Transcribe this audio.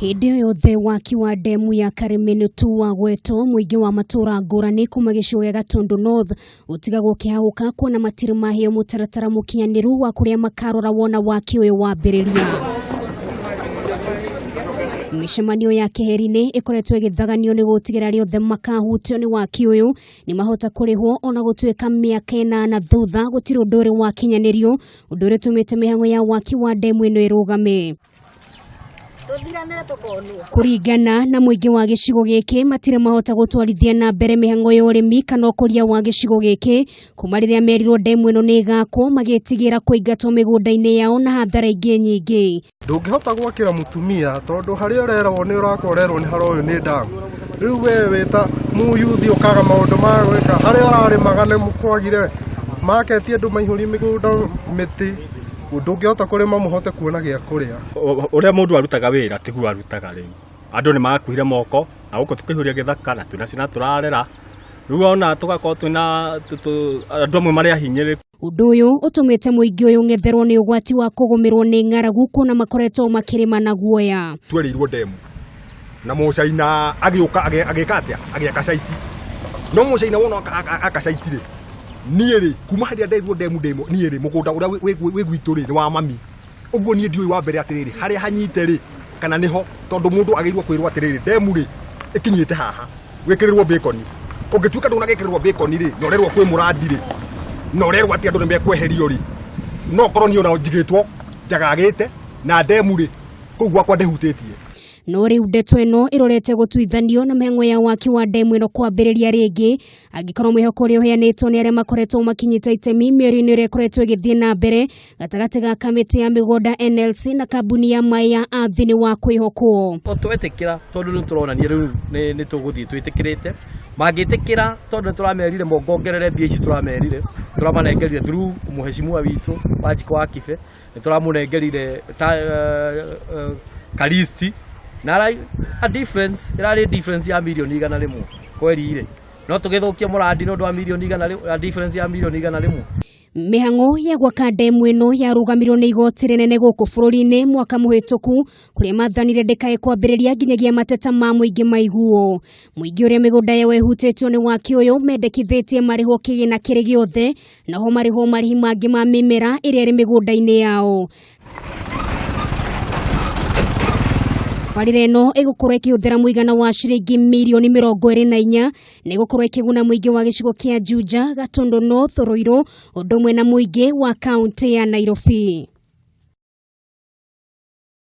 Hĩndĩ ĩyo yothe waki wa ndemu ya Karĩmĩnĩtu wagwetwo, mũingĩ wa matũũra ngũrani kuma gĩcigo gĩa Gatundu North ũtigagwo ũkĩhahũka kuona matirĩ maheo mũtaratara mũkinyanĩru wa kũrĩa makarora wona waki ũyũ wambĩrĩria. Mĩcemanio ya keheri-inĩ ĩkoretwo ĩgĩthaganio nĩ gũtigĩrĩra arĩa othe makahutio nĩ waki ũyũ nĩ mahota kũrĩhwo ona gũtuĩka mĩaka 8 thutha gũtirĩ ũndũ ũrĩ wakinyanĩrio, ũndũ ũrĩa ũtũmĩte mĩhang'o ya waki wa ndemu ĩno ĩrũgame. Kũringana na mũingĩ wa gĩcigo gĩkĩ matirĩ mahota gũtwarithia na mbere mĩhang'o ya ũrĩmi kana ũkũria wa gĩcigo gĩkĩ kuma rĩrĩa merirwo ndemu ĩno nĩ ĩgakwo, magĩtigĩra kũingatwo mĩgũnda-inĩ yao na hathara ingĩ nyingĩ. Ndũngĩhota gwakĩra mũtumia tondũ harĩa ũrerwo nĩ ũrakorerwo nĩ haroywo nĩ ndamu. Rĩu we wĩta mũyuthi ũkaga maũndũ ma gwĩka, harĩa ũrarĩmaga nĩ kwagire maketi andũ maihũrie mĩgũnda mĩtĩ, ndũngĩhota kũrĩma mũhote kuona gĩa kũrĩa. Ũrĩa mũndũ arutaga wĩra tiguo arutaga rĩu. Andũ nĩ makuire moko na gũkũ tũkĩihũria gĩthaka na twĩna ciana tũrarera. Rĩu ona tũgakorwo twĩna andũ amwe marĩ ahinyĩrĩku. Ũndũ ũyũ ũtũmĩte mũingĩ ũyũ ũng'etherwo nĩ ũgwati wa kũgũmĩrwo nĩ ng'aragu kuona makoretwo makĩrĩma na guoya. Twerĩirwo ndemu na mũcaina agĩũka agĩka atĩa, agĩaka caiti. No mũcaina wona aka caiti rĩ, niĩ rĩ kuma harĩa nderirwo ndemu ndemo, niĩ rĩ mũgũnda ũrĩa wĩ gwitũ rĩ nĩ wa mami. Ũguo niĩ ndiũĩ wa mbere atĩrĩrĩ harĩa hanyite rĩ kana nĩho, tondũ mũndũ agĩrĩirwo kwĩrwo atĩrĩrĩ ndemu rĩ ĩkinyĩte haha wĩkĩrĩrwo bacon. Ũngĩtuĩka ndũnagĩkĩrĩrwo bacon rĩ na ũrerwo kwĩ mũrandi rĩ na ũrerwo atĩ andũ nĩmekweherio rĩ, no korwo niĩ ona njigĩtwo njagagĩte na ndemu rĩ kũu gwakwa ndĩhutĩtie. No rĩu ndeto ĩno ĩrorete gũtuithanio na mĩhang'o ya waki wa ndemu ĩno kwambĩrĩria rĩngĩ angĩkorwo mwĩhoko ũrĩa ũheanĩtwo nĩ arĩa makoretwo makinyĩte itemi mĩario-inĩ ĩrĩa ĩkoretwo ĩgĩthiĩ na mbere gatagatĩ ga kamĩtĩ ya mĩgũnda NLC na kambuni ya maĩ ya Athi nĩ wa kwĩhokwo. O twetĩkĩra tondũ nĩ tũronania rĩu nĩ tũgũthiĩ twĩtĩkĩrĩte, mangĩtĩkĩra tondũ nĩ tũramerire mongongerere mbia ici tũramerire, tũramanengerire through mũheshimiwa witũ Wanjikũ wa Kibe, nĩ tũramũnengerire ta kalisti na a difference ĩrarĩ difference ya mirioni igana rĩmwe kweri rĩ, no tũgĩthũkie mũrandi nĩ ũndũ wa mirioni igana rĩ, a difference ya mirioni igana rĩmwe. Mĩhang'o ya gwaka ndemu ĩno yarũgamirwo nĩ igoti rĩnene gũkũ bũrũri-inĩ mwaka mũhĩtũku kũrĩa mathanire ndĩkae kwambĩrĩria nginyagia mateta ma mũingĩ maiguo. Mũingĩ ũrĩa mĩgũnda yao ĩhutĩtio nĩ waki ũyũ mendekithĩtie marĩhwo kĩgĩna kĩrĩ gĩothe naho marĩhwo marĩhi mangĩ ma mĩmera ĩrĩa ĩrĩ mĩgũnda-inĩ yao. Tabarĩra ĩno ĩgũkorwo ĩkĩhũthĩra mũigana wa ciringi mirioni 24 na ĩgũkorwo ĩkĩguna mũingĩ wa gĩcigo kĩa Juja, Gatundu North, Ruiru, ũndũ ũmwe na mũingĩ wa kaũntĩ ya Nairobi.